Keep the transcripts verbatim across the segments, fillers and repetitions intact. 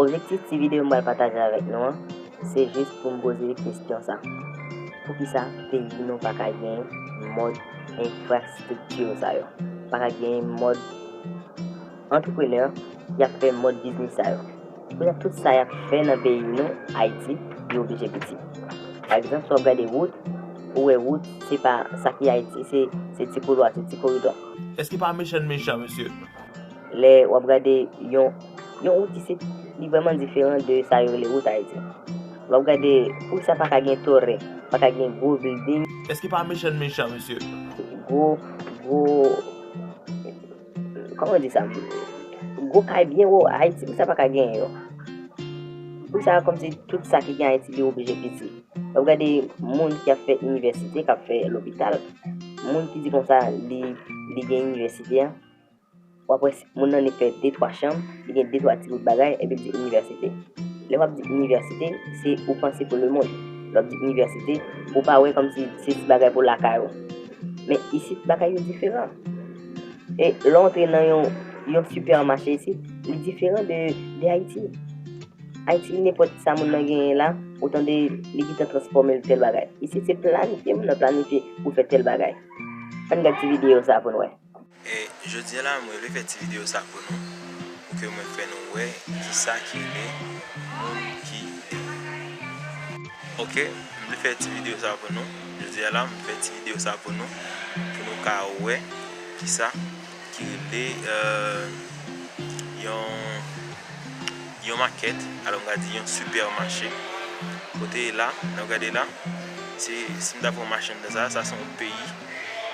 Objektif ti videyo m pral pataje avèk nou an, se jis pou m poze kesyon sa. Poukisa peyi nou pa ka gen mòd enfrastrikti sa yo? Pa ka gen mòd antreprenè y ap fè mòd biznis sa yo? Kounye a, tout sa y ap fè nan peyi nou, Ayiti, li oblije piti. Pa egzanp, si w ap gade wout, ou wè wout, se pa sa ki Ayiti, se, se ti koulwa, se ti koridò. Èske pa mechan mechan, mesye? Lè w ap gade yon, yon wout isit, li vrèman diferan de sa yo rele wout Ayiti. Lè w ap gade, poukisa pa ka gen torè, pa ka gen gwo building? Èske pa mechan mechan, mesye? Gwo, gwo, kòman di sa? Gwo kay byen wo Ayiti, poukisa pa ka gen yo? Poukisa kòmsi tout sa ki gen Ayiti, li oblije piti? Lè w ap gade moun ki ap fè inivèsite, k ap fè lopital, moun ki di konsa li, li gen inivèsite a, w ap wè moun nan li fè de twa chanm, li gen de twa ti bout bagay, epi l di inivèsite. Lè w ap di inivèsite, se ou panse pou lemonn. Lè w ap di inivèsite, ou pa wè kòmsi se ti bagay pou lakay ou. Men isit, bagay yo diferan. E lè w antre nan yon, yon sipèmache isit, li diferan de, de Ayiti. Ayiti, nenpòt sa moun nan genyen la, ou tande li gentan transfòme l tèl bagay. Isit, se planifye, moun nan planifye pou fè tèl bagay. Ann gad ti videyo sa pou n wè. E jodi a la, mwen vle fè ti videyo sa pou nou, pou ke mwen fè nou wè kisa ki rele moun ki. Ok, m vle fè ti videyo sa pou nou. Jodi a la, m fè ti videyo sa pou nou, pou nou ka wè kisa ki rele, euh, yon, yon makèt, alò m ka di yon sipèmache. Kote la, n ap gade la, se, si m ta pran mache anndan sa, sa se yon peyi,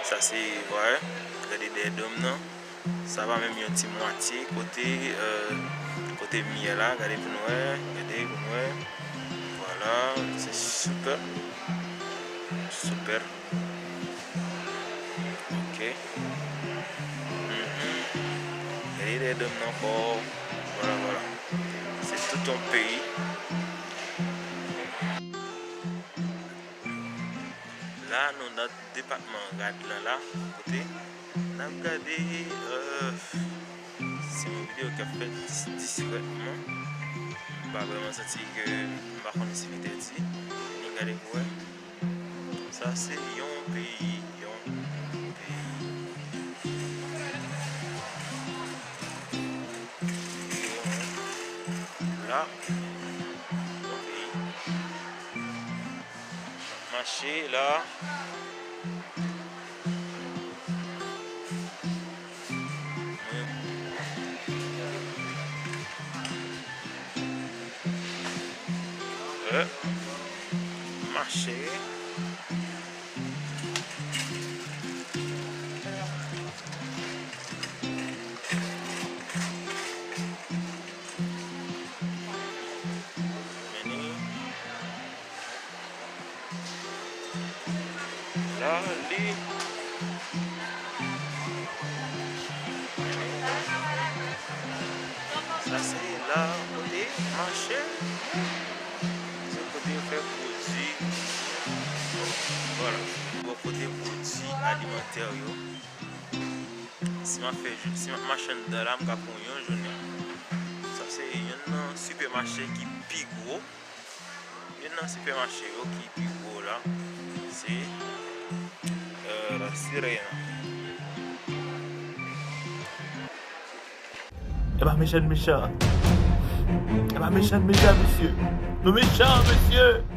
sa se, vwala, gade dèyè do m nan, sa pa menm yon ti mwatye, kote, euh, kote m ye la, gade pou n wè, gade pou n wè, vwala, se sipè, sipè. Ok. Mhm. Gade dèyè do m nan ankò. Vwala, vwala. Se tout yon peyi. La, nou nan depatman rad lan la, kote n ap gade, euh, se yon videyo k ap fèt dis-, diskrètman. M pa vrèman santi ke, m pa konnen si li te di. Men gade pou wè. Sa se yon peyi, yon peyi. La, yon peyi. Mache la. Euh, mache. Vini. La, li. Sa se la kote mache. Se kote yo fè pwodui. Vwala. Bon, kote pwodui alimantè yo. Si m ap fè, si m ap mache anndan la, m ka pran yon jounen. Sa se youn nan sipèmache ki pi gwo. Youn nan sipèmache yo ki pi gwo la, se, euh, La Sirena. E pa mechan mechan. E pa mechan mechan, mesye. Nou mechan, mesye.